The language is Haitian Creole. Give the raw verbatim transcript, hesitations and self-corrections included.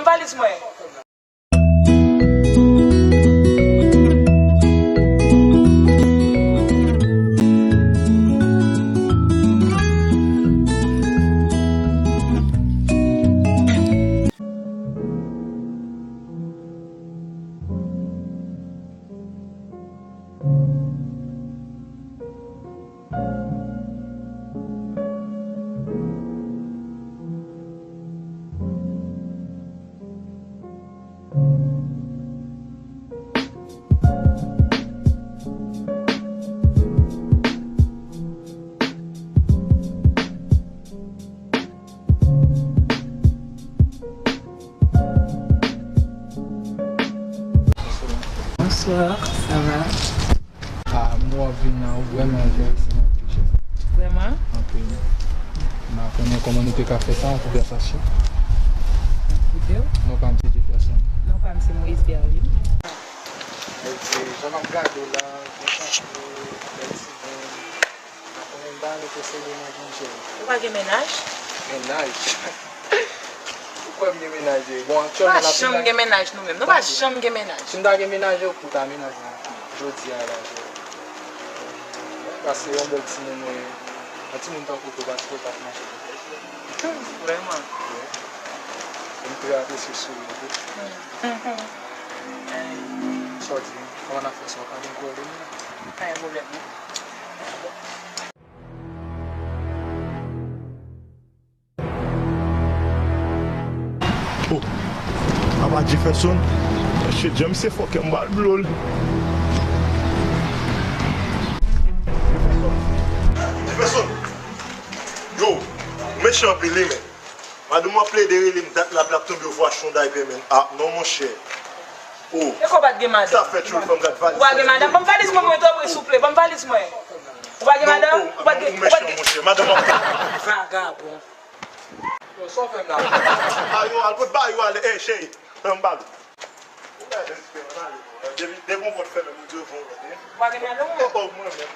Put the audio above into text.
Valiz mwen. Bonsoir, ça va? Ah, m wè w ap vin la, ou vrèman enterese nan pil chèz. Vrèman? Anpil. M pa konnen kòman nou te ka fè sa, yon kouvèsasyon. Videyo? Non pa m se Jefferson. Non pa m se Moïse Berlin. Mwen di, jan m ap gade w la, gen chans pou bèl timoun. Mwen pa konnen m pa ale posede nan gen jèn. Ou pa gen mennaj? Mennaj? Ou kwè m gen mennaj? Bon, aktyèlman, n ap janm gen mennaj nou menm. Nou pa janm gen mennaj. Si m ta gen mennaj, ou pou ta mennaj mwen jodi a la. Paske yon bèl timoun, yon timoun tankou w, paske w t ap mache pou plèzi. Vrèman? Wi. M trè apresye souri w tou. Sa w di, kòman n ap fè sa? W pa gen pwoblèm, non? Pa gen pwoblèm, non. Oh, apa Jefferson? Mesye James se fòkè, m pral blo l. Jefferson! Yo, ou mechan anpil wi, men. Madanm mwen ap plede rele m dat la, l ap tonbe vwa Hyundai pè, men. Ah, non, monchè. Oh. E kò w pa t gen madanm? Sa fè tchoul, fò m gad valiz. Ou pa gen madanm? Ban m valiz mwen, mwen, tanpri, souple. Ban m valiz mwen. Ou pa gen madanm? Ou pa t gen, ou pa t gen. Ou mechan, monchè. Madanm ap. Vagabon. Yo, sa w fè m la? Ba yo, al pot ba yo ale. Ey, cheri, fè m ba l. Ou gade respè, ann ale. Depi, depi yon pòt fèmen, pou Dye fè yon lòt, wi. Ou pa gen madanm, ou? Oh, oh, mwen menm.